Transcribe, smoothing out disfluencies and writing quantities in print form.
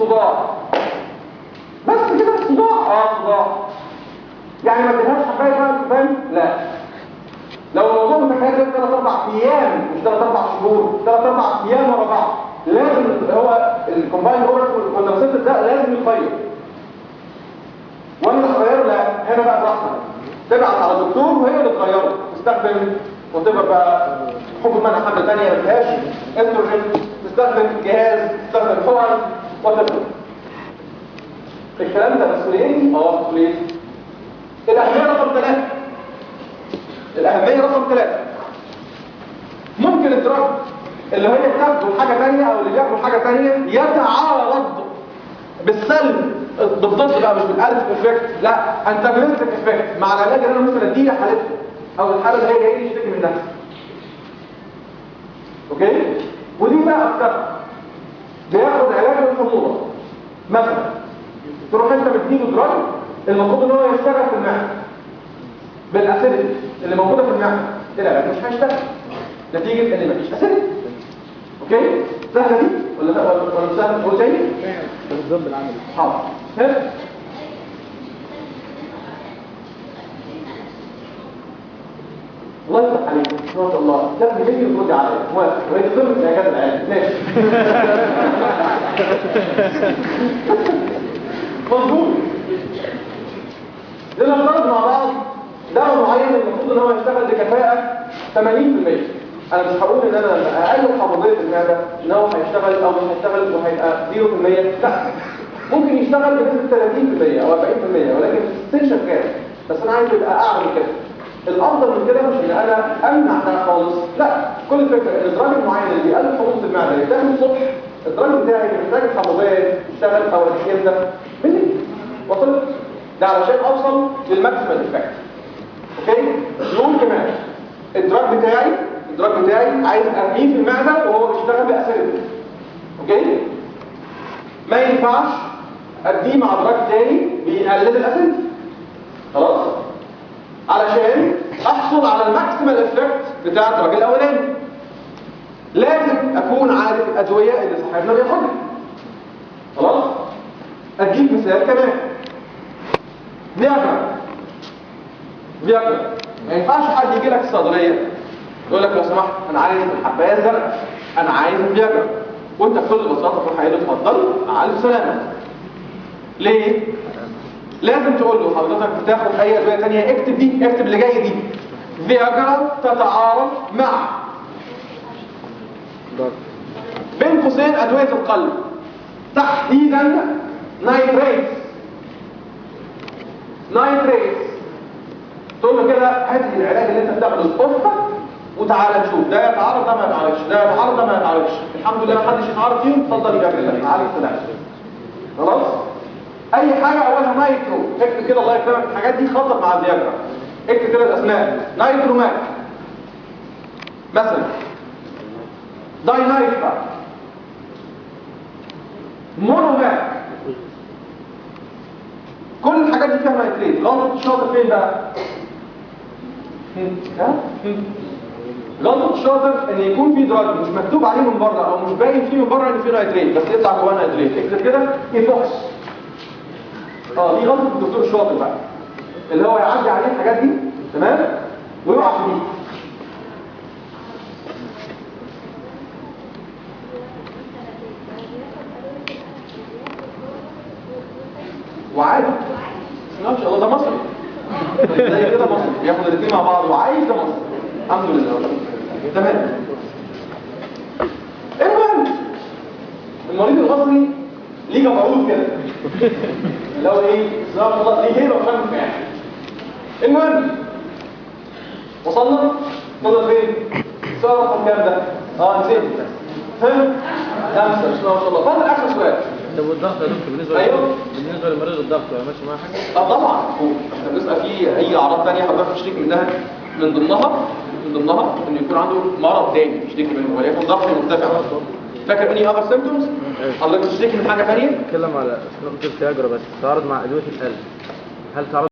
صداع بس كده. صداع صداع يعني ما اديلهاش حبايه بقى فاهم؟ لا، لو الموضوع متكرر 3 4 ايام، مش 3 4 شهور، 3 4 ايام ورا بعض، لازم هو ال combined oral contraceptive ده لازم يتغير. وانا هغيره؟ لا، هنا بقى براحتك تبعت على الدكتور وهي اللي تغيره، تستخدم whatever بقى حبوب منع حمل ثانية ما فيهاش استروجين، تستخدم جهاز، تستخدم حقن، whatever. الكلام ده مسؤوليتي؟ مسؤوليتي. الاهمية رقم 3، الاهمية رقم 3، ممكن ال drug اللي هي بتاخده حاجة ثانية او اللي بياخده حاجة ثانية يتعارض بالسلب، بالضد بقى، مش بال additive effect، لا antagonistic effect مع العلاج اللي انا ممكن اديه لحالته او الحالة اللي هي جاية تشتكي منها. okay؟ ودي بقى اكتر بياخد علاج للحموضه مثلا، تروح انت مديله drug المفروض ان هو يشتغل في المعدة بال acidity اللي موجودة في المعدة، العلاج مش هيشتغل نتيجة ان مفيش acidity. okay؟ سهلة دي ولا لا ولا مش سهلة؟ قول تاني. النظام بالعملي. حاضر. ها؟ الله يفتح عليك، ما شاء الله، تاخدي مني وتردي عليا، موافق، وهي دي قمة الاعجاز العلمي، ماشي. مظبوط. لنفترض مع بعض دواء معين المفروض ان هو يشتغل بكفاءة 80%. انا مش هقول ان انا لما اقلل حمضيه المعدة ان هو هيشتغل او مش هيشتغل وهيبقى 0%، لا، ممكن يشتغل بنسبة 30% او 40%، ولكن still شغال، بس انا عايز يبقى اعلى من كده. الافضل من كده مش ان انا امنع ده خالص، لا، كل الفكرة ان ال drug المعين اللي بيقلل حموضه المعدة اللي بتاخده الصبح، ال drug بتاعي اللي محتاج الحمضيه يشتغل او يبدا بالليل. وصلت؟ ده علشان اوصل لل maximal effect. okay؟ نقول كمان ال drug بتاعي، ال drug بتاعي عايز ارميه في المعدة وهو بيشتغل ب acidity. okay؟ ما ينفعش اديه مع drug تاني بيقلل ال acidity. خلاص؟ علشان احصل على ال maximal effect بتاع ال drug الاولاني. لازم اكون عارف الادوية اللي صاحبنا بياخدها. خلاص؟ اديك مثال كمان. فياجرا. فياجرا ما ينفعش حد يجي لك الصيدلية يقول لك لو سمحت انا عايز الحبايه الزرقاء، انا عايز الفياجرا، وانت بكل بساطة تروح قايل له اتفضل مع الف سلامه. ليه؟ لازم تقول له حضرتك بتاخد اي ادوية ثانية، اكتب دي، اكتب اللي جاي دي. فياجرا تتعارض مع بين قوسين ادوية القلب، تحديدا nitrates. nitrates تقول له كده هات العلاج اللي انت بتاخده القفه وتعالى نشوف ده يتعارض ده ما يتعارضش، ده يتعارض ده ما يتعارضش، الحمد لله ما حدش يتعارض فيهم، اتفضل يا جماعة تعالى السلامة. خلاص؟ اي حاجة اولها nitro، اكتب كده الله يكرمك، الحاجات دي خطر مع الفياجرا، اكتب كده الاسماء، Nitromac مثلا، Dinitra، Monomac، كل الحاجات دي فيها nitrate. غلطة الشاطر فين بقى؟ ها؟ غلطة الشاطر ان يكون في drug مش مكتوب عليه من بره او مش باين فيه من بره ان فيه nitrate، بس يطلع جواه nitrate، اكتب كده Effox. دي غلطة الدكتور الشاطر بقى، اللي هو يعدي عليه الحاجات دي، تمام؟ ويقع في دي. وعادي ما شاء الله ده مصري زي كده، مصري بياخد الاثنين مع بعض وعايز ده مصري، الحمد لله تمام. المهم المريض المصري ليه جبروت كده اللي هو ايه؟ سبحان الله ليه هيبة وشمس يعني. المهم وصلنا؟ فضل فين؟ السؤال رقم كام ده؟ نسيت. فين؟ 5 بسم الله ما شاء الله. فاضل اخر سؤال. طب والضغط يا دكتور بالنسبة أيوه؟ بالنسبة لمريض الضغط ماشي معاه حاجة؟ طبعا احنا بنسال في اي اعراض ثانية حضرتك بتشتكي منها، من ضمنها انه يكون عنده مرض ثاني بيشتكي منه وليكن ضغط مرتفع. فاكر any other symptoms؟ حضرتك بتشتكي من حاجة ثانية؟ بتكلم على نقطة الفياجرا بس تعارض مع ادوية القلب، هل تعارض؟